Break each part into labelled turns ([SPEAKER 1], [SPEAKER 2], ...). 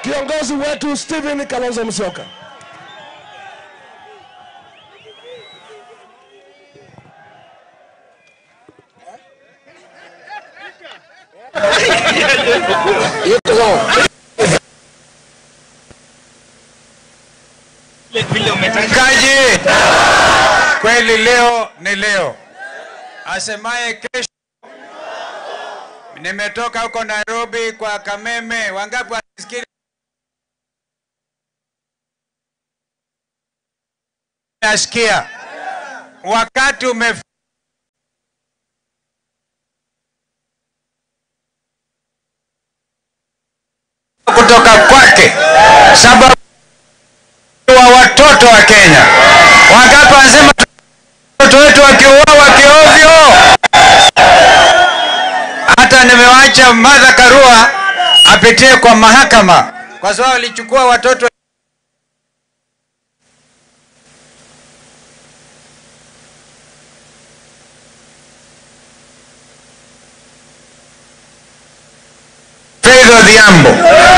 [SPEAKER 1] kiongozi wetu Stephen Kalonzo Musyoka.
[SPEAKER 2] Kaji kweli, leo ni leo, asemaye kesho. Nimetoka huko Nairobi kwa Kameme. Wangapi wanasikia? Nasikia wakati umefika kutoka kwake, sababu wa watoto wa Kenya. Wangapi wanasema watoto wetu wakiuawa kiovyo? Hata nimewacha Martha Karua apitie kwa mahakama kwa sababu alichukua watoto Faith Odhiambo.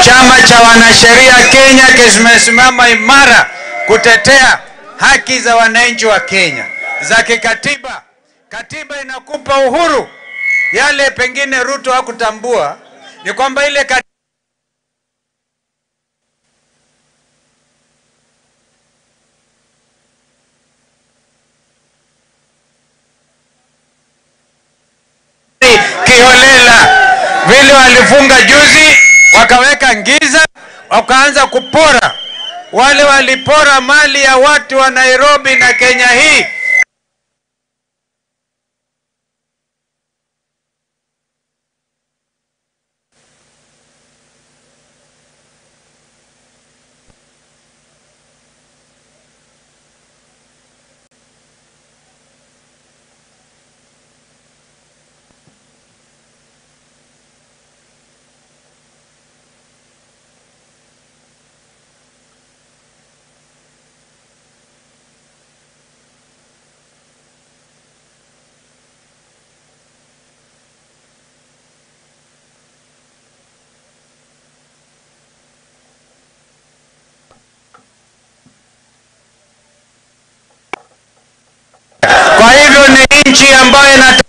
[SPEAKER 2] Chama cha wanasheria Kenya kimesimama imara kutetea haki za wananchi wa Kenya za kikatiba. Katiba inakupa uhuru. Yale pengine Ruto hakutambua ni kwamba ile kiholela vile walifunga juzi, wakaweka ngiza, wakaanza kupora. Wale walipora mali ya watu wa Nairobi na Kenya hii. Kwa hivyo ni nchi ambayo inataka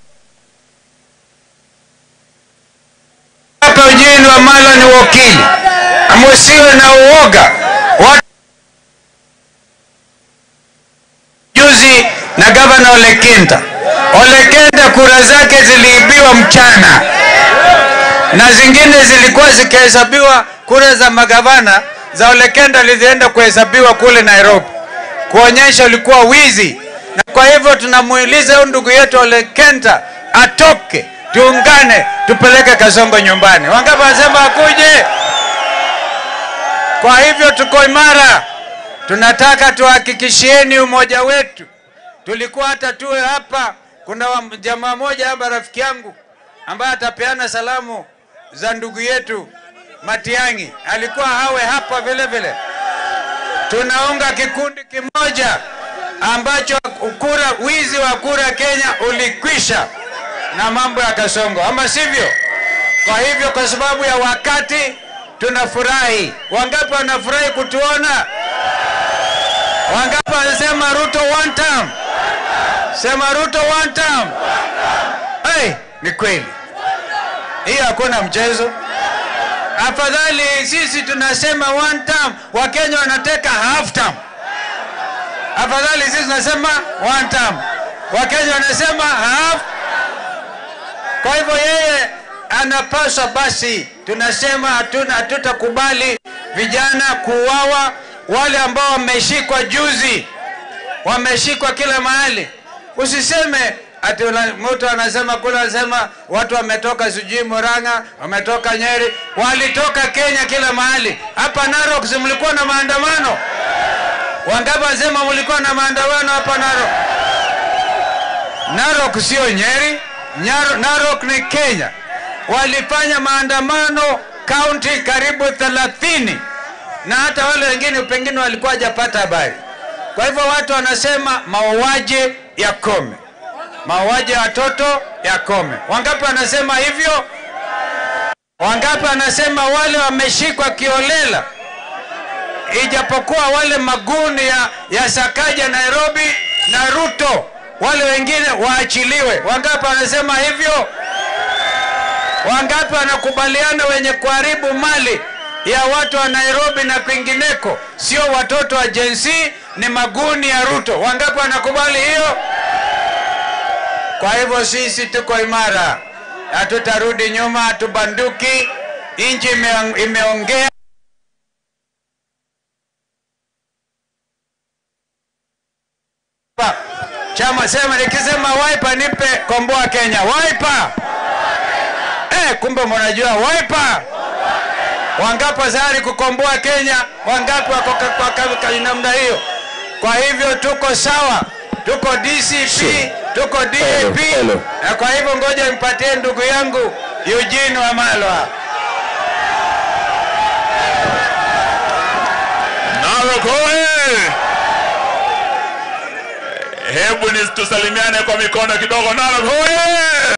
[SPEAKER 2] ujini wa Malwa ni wakili. Musiwe na uoga. Watu juzi na gavana Ole Kenta. Ole Kenta kura zake ziliibiwa mchana, na zingine zilikuwa zikihesabiwa. Kura za magavana za Ole Kenta zilienda kuhesabiwa kule Nairobi, kuonyesha ulikuwa wizi. Na kwa hivyo tunamuuliza huyu ndugu yetu Ole Kenta atoke, tuungane, tupeleke Kasongo nyumbani. Wangapi wanasema akuje? Kwa hivyo tuko imara. Tunataka tuhakikishieni umoja wetu. Tulikuwa hata tuwe hapa, kuna jamaa moja hapa rafiki yangu ambaye atapeana salamu za ndugu yetu Matiang'i, alikuwa hawe hapa vile vile. Tunaunga kikundi kimoja ambacho kura, wizi wa kura Kenya ulikwisha na mambo ya Kasongo, ama sivyo? Kwa hivyo kwa sababu ya wakati tunafurahi. Wangapi wanafurahi kutuona? Wangapi wanasema Ruto one term? Sema Ruto one term. Hey, ni kweli hiyo, hakuna mchezo. Afadhali sisi tunasema one term, Wakenya wanateka half term. Afadhali sisi tunasema one term, Wakenya wanasema half. Kwa hivyo yeye anapaswa basi, tunasema hatutakubali vijana kuuawa. Wale ambao wameshikwa juzi, wameshikwa kila mahali. Usiseme ati mtu anasema kule, anasema watu wametoka sijui Murang'a, wametoka Nyeri, walitoka Kenya kila mahali. Hapa Narok si mlikuwa na maandamano? Wangapi wanasema mlikuwa na maandamano hapa Narok? Narok sio Nyeri, Narok ni Kenya. Walifanya maandamano kaunti karibu 30, na hata wale wengine pengine walikuwa hajapata habari. Kwa hivyo watu wanasema mauaji yakome, mauaji ya watoto yakome. Wangapi wanasema hivyo? Wangapi anasema wale wameshikwa kiolela, ijapokuwa wale maguni ya Sakaja Nairobi na Ruto, wale wengine waachiliwe? Wangapi anasema hivyo? Wangapi wanakubaliana wenye kuharibu mali ya watu wa Nairobi na kwingineko sio watoto wa Gen Z, ni maguni ya Ruto? Wangapi wanakubali hiyo? Kwa hivyo sisi tuko imara, hatutarudi nyuma, hatubanduki. Nchi imeongea. Chama sema, nikisema Wiper nipe komboa Kenya. Wiper! Kumbe mnajua Wiper. Wangapi tayari kukomboa Kenya? Wangapi wako kwa namna hiyo? Kwa hivyo tuko sawa, tuko DCP, tuko DAP. Na kwa hivyo ngoja nimpatie ndugu yangu Eugene Wamalwa.
[SPEAKER 3] Narok oye! Hebu tusalimiane kwa mikono kidogo. Narok oye!